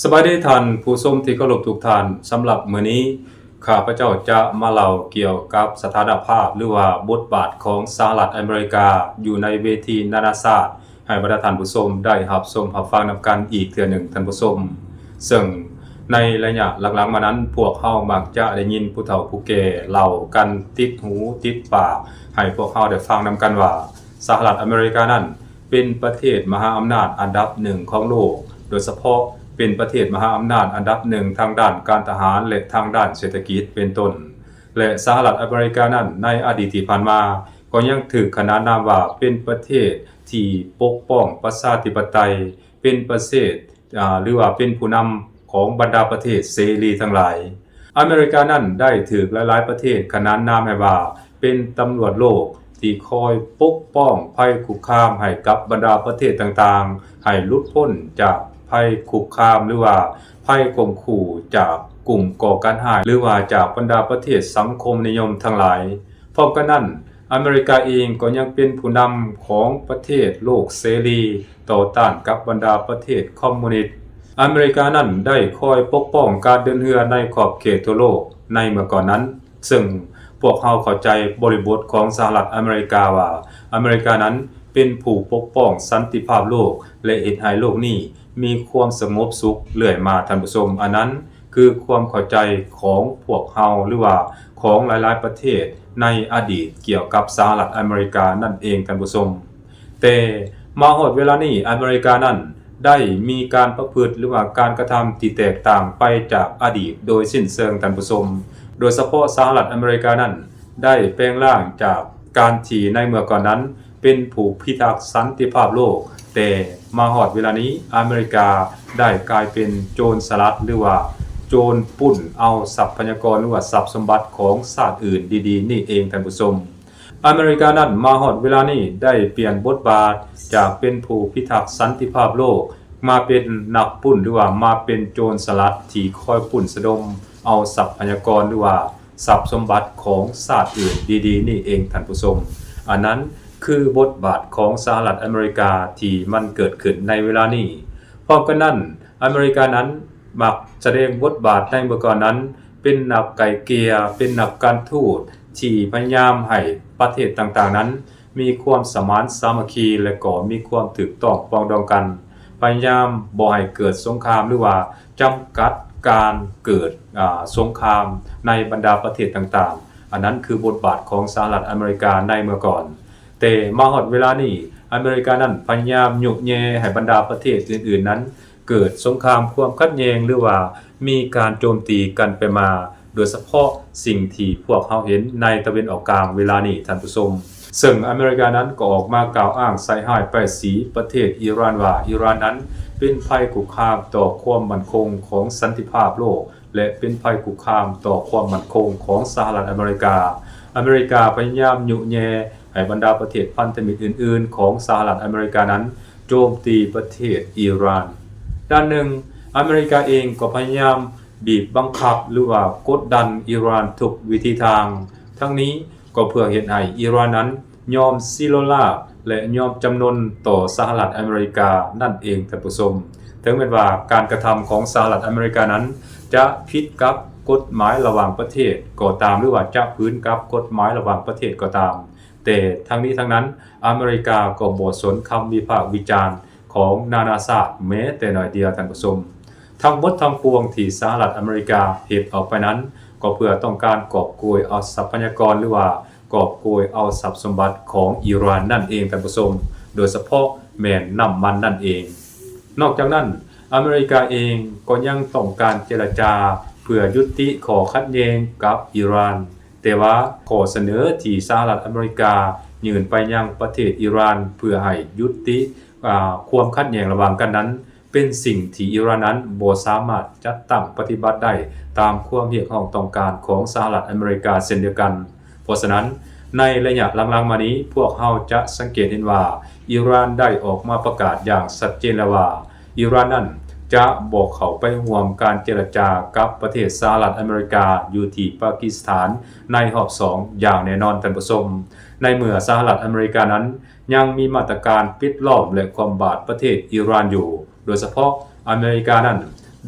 ສະບາຍດີທ່ານຜູ້ຊົມທີ່ເຄົາລົບທຸກທ່ານ. ສຳລັບມື້ນີ້ ຂ້າພະເຈົ້າຈະມາເລົ່າກ່ຽວກັບສະຖານະພາບ ຫຼືວ່າບົດບາດຂອງສະຫະລັດອາເມລິກາ ຢູ່ໃນເວທີນານາຊາດ ໃຫ້ບັນດາທ່ານຜູ້ຊົມໄດ້ຮັບຊົມຮັບຟັງນຳກັນອີກເທື່ອໜຶ່ງທ່ານຜູ້ຊົມ. ເຊິ່ງໃນໄລຍະຫຼັງໆມານັ້ນ ພວກເຮົາມັກຈະໄດ້ຍິນຜູ້ເຖົ້າຜູ້ແກ່ເລົ່າກັນຕິດຫູຕິດປາກ ໃຫ້ພວກເຮົາໄດ້ຟັງນຳກັນວ່າ ສະຫະລັດອາເມລິການັ້ນ ເປັນປະເທດມະຫາອຳນາດອັນດັບໜຶ່ງຂອງໂລກ, ໂດຍສະເພາະເປັນປະເທດມະຫາອຳນາດອັນດັບໜຶ່ງທາງດ້ານການທະຫານ ແລະ ທາງດ້ານເສດຖະກິດເປັນຕົ້ນ. ແລະ ສະຫະລັດອາເມລິການັ້ນ ໃນອະດີດທີ່ຜ່ານມາ ກໍຍັງຖືກຂນານນາມວ່າເປັນປະເທດທີ່ປົກປ້ອງປະຊາທິປະໄຕ, ເປັນປະເທດ ອາ ຫຼືວ່າເປັນຜູ້ນຳຂອງບັນດາປະເທດເສລີທັງຫຼາຍ. ອາເມລິການັ້ນໄດ້ຖືກຫຼາຍໆປະເທດຂນານນາມໃຫ້ວ່າເປັນຕຳຫຼວດໂລກທີ່ຄອຍປົກປ້ອງໄພຄຸກຄາມໃຫ້ກັບບັນດາປະເທດຕ່າງໆ ໃຫ້ຫຼຸດພົ້ນຈາກໄພຄຸກຄາມ ຫຼືວ່າໄພຂົ່ມຂູ່ຈາກກຸ່ມກໍ່ການຮ້າຍ ຫຼືວ່າຈາກບັນດາປະເທດສັງຄົມນິຍົມທັງຫຼາຍ. ພ້ອມກັນນັ້ນ, ອາເມລິກາເອງກໍຍັງເປັນຜູ້ນຳຂອງປະເທດໂລກເສລີ ຕໍ່ຕ້ານກັບບັນດາປະເທດຄອມມູນິດ. ອາເມລິການັ້ນໄດ້ຄອຍປົກປ້ອງການເດີນເຮືອໃນຂອບເຂດທົ່ວໂລກໃນເມື່ອກ່ອນນັ້ນ, ເຊິ່ງພວກເຮົາເຂົ້າໃຈບໍລິບົດຂອງສະຫະລັດອາເມລິກາວ່າ ອາເມລິການັ້ນເປັນຜູ້ປົກປ້ອງສັນຕິພາບໂລກ ແລະ ເຮັດໃຫ້ໂລກນີ້ມີຄວາມສະຫງົບສຸກເລື້ອຍມາ, ທ່ານຜູ້ຊົມ. ອັນນັ້ນ ຄືຄວາມເຂົ້າໃຈຂອງພວກເຮົາ ຫຼືວ່າຂອງຫຼາຍໆປະເທດໃນອະດີດກ່ຽວກັບສະຫະລັດອາເມລິການັ້ນເອງ, ທ່ານຜູ້ຊົມ. ແຕ່ມາຮອດເວລານີ້ ອາເມລິການັ້ນໄດ້ມີການປະພຶດ ຫຼືວ່າການກະທຳທີ່ແຕກຕ່າງໄປຈາກອະດີດໂດຍສິ້ນເຊີງ, ທ່ານຜູ້ຊົມ. ໂດຍສະເພາະສະຫະລັດອາເມລິການັ້ນ ໄດ້ແປງຮ່າງຈາກການທີ່ໃນເມື່ອກ່ອນນັ້ນ ເປັນຜູ້ພິທັກສັນຕິພາບໂລກ, ແຕ່ມາຮອດເວລານີ້ ອາເມລິກາໄດ້ກາຍເປັນໂຈນສະລັດ ຫຼືວ່າໂຈນປຸ້ນເອົາຊັບພະຍາກອນ ຫຼືວ່າຊັບສົມບັດຂອງຊາດອື່ນດີໆນີ້ເອງ, ທ່ານຜູ້ຊົມ. ອາເມລິການັ້ນ ມາຮອດເວລານີ້ໄດ້ປ່ຽນບົດບາດຈາກເປັນຜູ້ພິທັກສັນຕິພາບໂລກ ມາເປັນນັກປຸ້ນ ຫຼືວ່າມາເປັນໂຈນສະລັດທີ່ຄອຍປຸ້ນສະດົມເອົາຊັບພະຍາກອນ ຫຼືວ່າ ຊັບສົມບັດຂອງຊາດອື່ນດີໆນີ້ເອງ, ທ່ານຜູ້ຊົມ. ອັນນັ້ນຄືບົດບາດຂອງສະຫະລັດອາເມລິກາທີ່ມັນເກີດຂຶ້ນໃນເວລານີ້. ພ້ອມກັນນັ້ນ, ອາເມລິການັ້ນມັກສະແດງບົດບາດໃນເມື່ອກ່ອນນັ້ນ ເປັນນັກໄກ່ເກ່ຍ, ເປັນນັກການທູດທີ່ພະຍາຍາມໃຫ້ປະເທດຕ່າງໆນັ້ນ ມີຄວາມສະໝານສາມັກຄີ ແລະ ກໍມີຄວາມຖືກຕ້ອງປອງດອງກັນ, ພະຍາຍາມບໍ່ໃຫ້ເກີດສົງຄາມ ຫຼືວ່າຈຳກັດການເກີດ ອາ ສົງຄາມໃນບັນດາປະເທດຕ່າງໆ. ອັນນັ້ນຄືບົດບາດຂອງສະຫະລັດອາເມລິກາໃນເມື່ອກ່ອນ. ແຕ່ມາຮອດເວລານີ້ ອາເມລິການັ້ນພະຍາຍາມຍຸແຍ່ໃຫ້ບັນດາປະເທດອື່ນໆນັ້ນ ເກີດສົງຄາມຄວາມຂັດແຍ່ງ ຫຼືວ່າມີການໂຈມຕີກັນໄປມາ, ໂດຍສະເພາະສິ່ງທີ່ພວກເຮົາເຫັນໃນຕາເວັນອອກກາງເວລານີ້, ທ່ານຜູ້ຊົມ. ເຊິ່ງອາເມລິການັ້ນກໍອອກມາກ່າວອ້າງໃສ່ຮ້າຍປ້າຍສີປະເທດອີຣານວ່າ ອີຣານນັ້ນເປັນໄພຄຸກຄາມຕໍ່ຄວາມໝັ້ນຄົງຂອງສັນຕິພາບໂລກ ແລະ ເປັນໄພຄຸກຄາມຕໍ່ຄວາມໝັ້ນຄົງຂອງສະຫະລັດອາເມລິກາ. ອາເມລິກາພະຍາຍາມຍຸແຍ່ໃຫ້ບັນດາປະເທດພັນທະມິດອື່ນໆຂອງສະຫະລັດອາເມລິການັ້ນ ໂຈມຕີປະເທດອີຣານ. ດ້ານໜຶ່ງ, ອາເມລິກາເອງກໍພະຍາຍາມບີບບັງຄັບ ຫຼືວ່າກົດດັນອີຣານທຸກວິທີທາງ. ທັງນີ້ກໍເພື່ອເຮັດໃຫ້ອີຣານນັ້ນຍອມສີໂລລາບ ແລະ ຍອມຈຳນົນຕໍ່ສະຫະລັດອາເມລິການັ້ນເອງ, ທ່ານຜູ້ຊົມ. ເຖິງແມ່ນວ່າການກະທຳຂອງສະຫະລັດອາເມລິການັ້ນຈະຜິດກັບກົດໝາຍລະຫວ່າງປະເທດກໍຕາມ ຫຼືວ່າຈະຝືນກັບກົດໝາຍລະຫວ່າງປະເທດກໍຕາມ, ແຕ່ທັງນີ້ທັງນັ້ນ ອາເມລິກາກໍບໍ່ສົນຄຳວິພາກວິຈານຂອງນານາຊາດແມ້ແຕ່ໜ້ອຍດຽວ, ທ່ານຜູ້ຊົມ. ທັງໝົດທັງປວງທີ່ສະຫະລັດອາເມລິກາເຮັດອອກໄປນັ້ນ ກໍເພື່ອຕ້ອງການກອບໂກຍເອົາຊັບພະຍາກອນ ຫຼືວ່າກອບໂກຍເອົາຊັບສົມບັດຂອງອີຣານນັ້ນເອງ, ທ່ານຜູ້ຊົມ, ໂດຍສະເພາະແມ່ນນ້ຳມັນນັ້ນເອງ. ນອກຈາກນັ້ນ, ອາເມລິກາເອງກໍຍັງຕ້ອງການເຈລະຈາເພື່ອຍຸຕິຂໍ້ຂັດແຍ່ງກັບອີຣານ. ແຕ່ວ່າຂໍ້ສະເໜີທີ່ສະຫະລັດອາເມລິກາຍື່ນໄປຍັງປະເທດອີຣານເພື່ອໃຫ້ຍຸຕິ ອາ ຄວາມຂັດແຍ່ງລະຫວ່າງກັນນັ້ນ ເປັນສິ່ງທີ່ອີຣານນັ້ນບໍ່ສາມາດຈັດຕັ້ງປະຕິບັດໄດ້ຕາມຄວາມຮຽກຮ້ອງຕ້ອງການຂອງສະຫະລັດອາເມລິກາເຊັ່ນດຽວກັນ. ເພາະສະນັ້ນ, ໃນໄລຍະຫຼັງໆມານີ້ ພວກເຮົາຈະສັງເກດເຫັນວ່າ ອີຣານໄດ້ອອກມາປະກາດຢ່າງຊັດເຈນແລ້ວວ່າ ອີຣານນັ້ນຈະບໍ່ເຂົ້າໄປຮ່ວມການເຈລະຈາກັບປະເທດສະຫະລັດອາເມລິກາຢູ່ທີ່ປາກິສຖານໃນຮອບສອງຢ່າງແນ່ນອນ, ທ່ານຜູ້ຊົມ. ໃນເມື່ອສະຫະລັດອາເມລິການັ້ນຍັງມີມາດຕະການປິດລ້ອມ ແລະ ຄວ່ຳບາດປະເທດອີຣານຢູ່, ໂດຍສະເພາະອາເມລິການັ້ນ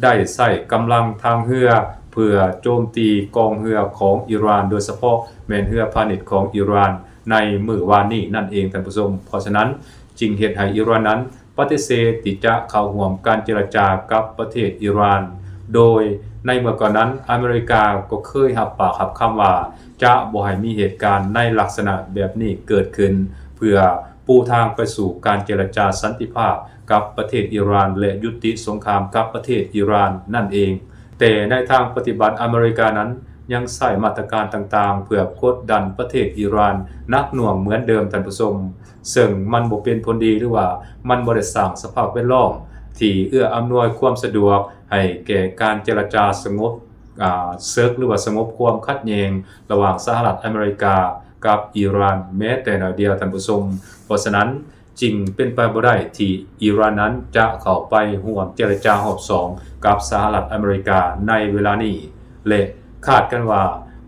ໄດ້ໃຊ້ກຳລັງທາງເຮືອເພື່ອໂຈມຕີກອງເຮືອຂອງອີຣານ ໂດຍສະເພາະແມ່ນເຮືອພານິດຂອງອີຣານໃນມື້ວານນີ້ນັ້ນເອງທ່ານຜູ້ຊົມ. ເພາະສະນັ້ນຈຶ່ງເຮັດໃຫ້ອີຣານນັ້ນປະຕິເສດທີ່ຈະເຂົ້າຮ່ວມການເຈລະຈາກັບປະເທດອີຣານ, ໂດຍໃນເມື່ອກ່ອນນັ້ນອາເມລິກາກໍເຄີຍຮັບປາກຮັບຄຳວ່າຈະບໍ່ໃຫ້ມີເຫດການໃນລັກສະນະແບບນີ້ເກີດຂຶ້ນ ເພື່ອປູທາງໄປສູ່ການເຈລະຈາສັນຕິພາບກັບປະເທດອີຣານ ແລະ ຢຸດຕິສົງຄາມກັບປະເທດອີຣານນັ້ນເອງ. ແຕ່ໃນທາງປະຕິບັດອາເມລິການັ້ນຍັງໃຊ້ມາດຕະການຕ່າງໆ ເພື່ອກົດດັນປະເທດອີຣານໜັກໜ່ວງເໝືອນເດີມທ່ານຜູ້ຊົມ, ເຊິ່ງມັນບໍ່ເປັນຜົນດີ ຫຼືວ່າມັນບໍ່ໄດ້ສ້າງສະພາບແວດລ້ອມທີ່ເອື້ອອຳນວຍຄວາມສະດວກໃຫ້ແກ່ການເຈລະຈາສະຫງົບ ອາ ເສິກ ຫຼືວ່າສະຫງົບຄວາມຂັດແຍ່ງລະຫວ່າງສະຫະລັດອາເມລິກາກັບອີຣານແມ້ແຕ່ໜ້ອຍດຽວທ່ານຜູ້ຊົມ. ເພາະສະນັ້ນຈຶ່ງເປັນໄປບໍ່ໄດ້ທີ່ອີຣານນັ້ນຈະເຂົ້າໄປຮ່ວມເຈລະຈາຮອບສອງກັບສະຫະລັດອາເມລິກາໃນເວລານີ້ ແລະ ຄາດກັນວ່າ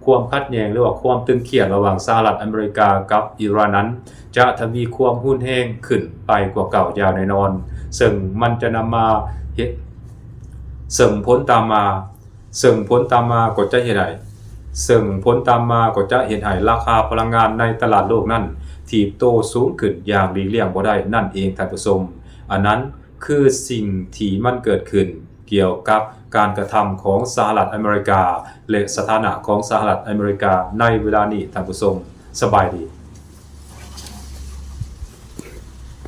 ຄວາມຂັດແຍ່ງ ຫຼືວ່າຄວາມຕຶງຄຽດລະຫວ່າງສະຫະລັດອາເມລິກາກັບອີຣານນັ້ນຈະທະວີຄວາມຮຸນແຮງຂຶ້ນໄປກວ່າເກົ່າຢ່າງແນ່ນອນ, ເຊິ່ງມັນຈະນຳມາເຮັດ ເຊິ່ງຜົນຕາມມາ ເຊິ່ງຜົນຕາມມາກໍຈະເຮັດໃຫ້ ເຊິ່ງຜົນຕາມມາກໍຈະເຮັດໃຫ້ລາຄາພະລັງງານໃນຕະຫຼາດໂລກນັ້ນຖີບໂຕສູງຂຶ້ນຢ່າງຫຼີກລ່ຽງບໍ່ໄດ້ນັ້ນເອງທ່ານຜູ້ຊົມ. ອັນນັ້ນຄືສິ່ງທີ່ມັນເກີດຂຶ້ນກ່ຽວກັບການກະທຳຂອງສະຫະລັດອາເມລິກາ ແລະ ສະຖານະຂອງສະຫະລັດອາເມລິກາໃນເວລານີ້ທ່ານຜູ້ຊົມ. ສະບາຍດີ.